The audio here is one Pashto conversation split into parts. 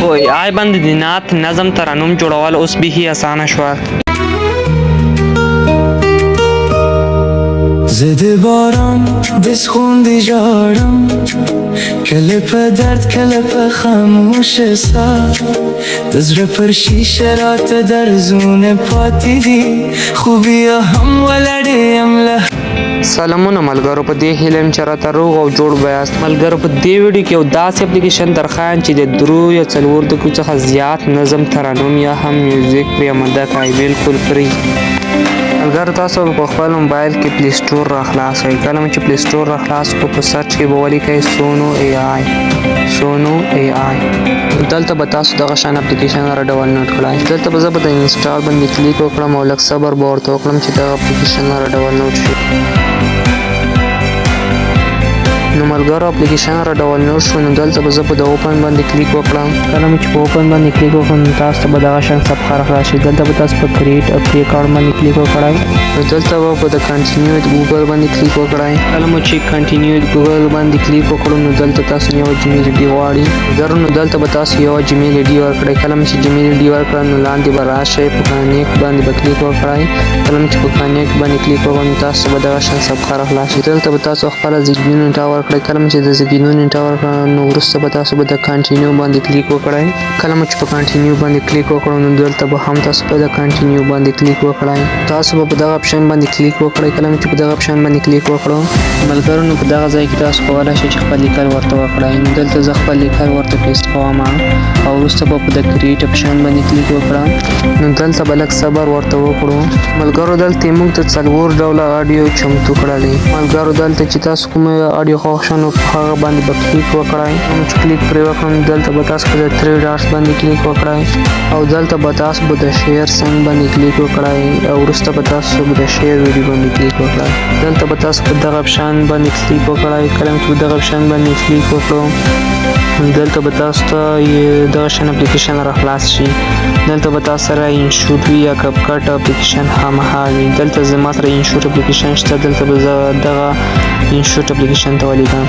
په ای آی باندې د نعت نظم ترنم جوړول اوس بیخي اسانه شوه. زه د باران د سخوندې ژاړم، کله په درد کله په خاموش ساه، د زړه پر شیشه راته درزونه پاتې دي، خو بیا هم ولاړ یم له. سلامونه ملګرو، په دې هیله یم چې راته روغ او جوړ به یاست. ملګرو، په دې ویډیو کې یو داسې اپلیکیشن درښایم چې د درو یا څلور دقیقو څخه زیات نظم ترنم یا هم میوزیک پرې اماده کړئ، بالکل free. ملګرو، تاسو به په خپل موبایل کې پلی سټور را خلاص کړئ. کله مو چې پلی سټور را خلاص کړو، په سرچ کې به ولیکئ سونو ای آی، سونو ای آی. دلته به تاسو دغه شان اپلیکیشن را ډاونلوډ کړئ. دلته به زه به د انسټال باندې کلیک وکړم او لږ صبر به ورته وکړم چې دغه اپلیکیشن را ډاونلوډ شي. نو ملګرو، اپلیکیشن را ډاونلوډ شو، نو دلته به زه په د open باندې کلیک وکړم. کله مو چې په open باندې کلیک وکړم، نو تاسو ته به دغه شان صفحه را خلاص شي. دلته به تاسو په create a free account باندې کلیک وکړئ. نو دلته به په د continue with Google باندې کلیک وکړئ. کله مو چې continue with Google باندې کلیک وکړو، نو دلته تاسو یو جیمیل ایډي غواړي. ملګرو، نو دلته به تاسو یو جیمیل ایډي ورکړئ. کله مو چې جیمیل ایډي ورکړه، نو لاندې به راشئ، په connect باندې به کلیک وکړئ. کله مو چې په connect باندې کلیک وکړو، نو تاسو به دغه شان صفحه را خلاص شي. دلته به تاسو خپله زیږدون نیټه ورکړئ. کله مو چې د زیږېدو نیټه ورکړه، نو وروسته به تاسو به د continue باندې کلیک وکړئ. کله مو چې په continue باندې کلیک وکړو، نو دلته به هم تاسو په د continue باندې کلیک وکړئ. تاسو به په دغه اپشن باندې کلیک وکړئ. کله مو چې په دغه اپشن باندې کلیک وکړو ملګرو، نو په دغه ځای کې تاسو کولی شئ چې خپل لیکل ورته وکړئ. نو دلته زه خپل لیکل ورته paste کوم او وروسته به په د create اپشن باندې کلیک وکړم. نو دلته به لږ صبر ورته وکړو. ملګرو، دلته یې موږ ته څلور ډوله اډیو چمتو کړلې. ملګرو، دلته چې تاسو کومه اډیو خوښ شو، نو په هغه باندې به کلیک وکړئ. نو چې کلیک پرې وکړو، نو دلته به تاسو په د 3 dots باندې کلیک وکړئ او دلته به تاسو به د share sign باندې کلیک وکړئ او وروسته به تاسو به د share video باندې کلیک وکړئ. دلته به تاسو په دغه اپشن باندې کلیک وکړئ. کله چې په دغه اپشن باندې کلیک وکړو، دلته به تاسو ته دغه شان اپلیکیشن را خلاص شي. دلته به تاسو سره InShot وي یا CapCut اپلیکیشن خامخا وي. دلته زما سره InShot اپلیکیشن شته، دلته به زه دغه InShot اپلیکیشن ته ولیکم.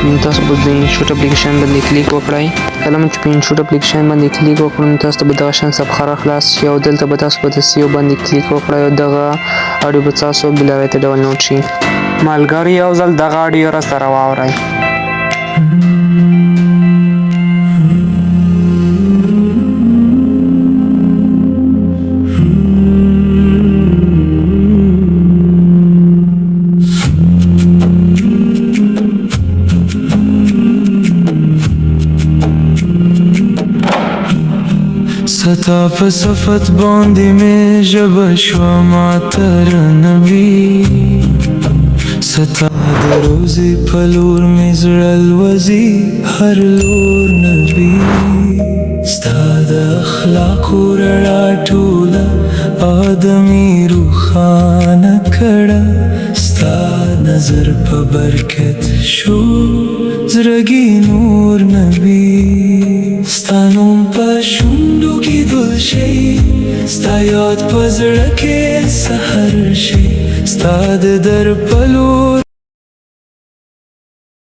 نو تاسو به د InShot اپلیکیشن باندې کلیک وکړئ. کله مو چې په InShot اپلیکیشن باندې کلیک وکړو، نو تاسو ته به دغه شان صفحه را خلاص شي او دلته به تاسو په د save باندې کلیک وکړئ او دغه اډیو به تاسو ګلرۍ ته ډاونلوډ شي. ملګرو، یو ځل دغه اډیو را سره واورئ. ستا په صفت باندې مې ژبه شوه ماتر نبي، ستا د روزې په لور مې زړه الوزي هر لور نبي، ستا د اخلاقو رڼا ټوله آدمي روښانه کړه، ستا نظر په برکت شو زړګي نور نبي، ستا نوم په شونډو کې ګل شي، ستا یاد په زړه کې سحر شي، ستا د در په لور.